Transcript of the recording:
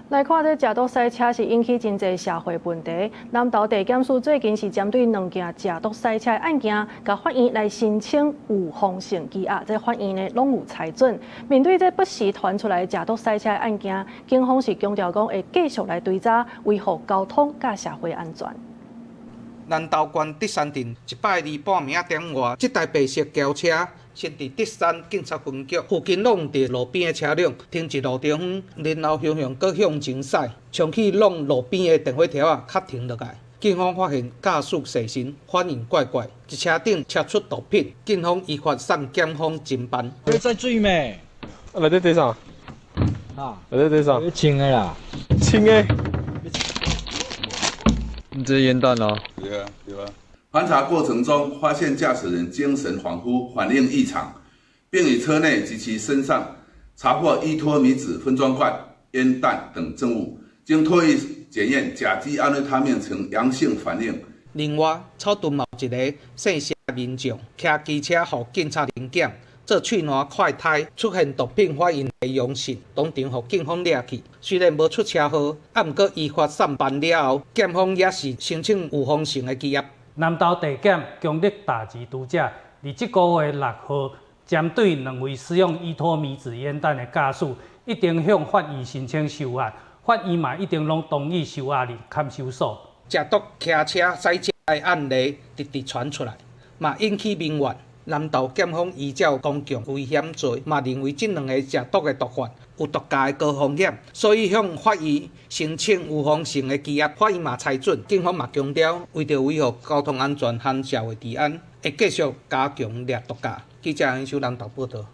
來看這食毒駛車是引起真濟社會問題。南投地檢署最近是針對兩件食毒駛車的案件，共法院來申請預防性羈押，這法院呢攏有裁准。面對這不時傳出來食毒駛車的案件，警方是強調講會繼續來追查，維護交通佮社會安全。南投縣德山鎮一擺二半暝仔點外，這台白色轎車先佇德山警察分局附近挵著路邊的車輛，停佇路中央，然後向向閣向前駛，衝去挵路邊的電火柱仔，卡停落來。警方發現駕駛細心，反應怪怪，一車頂測出毒品，警方依法送檢方偵辦。你在水咩？啊，內底佇啥？啊，內底佇啥？清的啦。清的。你這煙彈啊？對啊，對啊。盤查過程中，發現駕駛人精神恍惚，反應異常，並於車內及其身上查獲依托咪酯分裝罐、煙彈等證物。經唾液檢驗，甲基安非他命呈陽性反應。另外，草屯嘛有一个姓謝民眾，騎機車予警察臨檢，做喙瀾快篩出現毒品反應的陽性，當場予警方掠去。雖然無出車禍，啊，毋過依法送辦了後，檢方也是申請預防性的羈押。南投地檢強力打擊毒駕，佇這个月6號，針對兩位使用依托咪酯煙彈的駕駛，已經向法院申請收押，法院嘛已經攏同意收押佇看守所。食毒騎車駛車的案例直直傳出來，嘛引起民怨。南投檢方依照公共危險罪，嘛認為這兩个食毒的毒販有毒駕的高風險，所以向法院申請預防性的羈押，法院嘛裁准。警方嘛強調，為著維護交通安全和社會治安，會繼續加強掠毒駕。記者楊秀南投報導。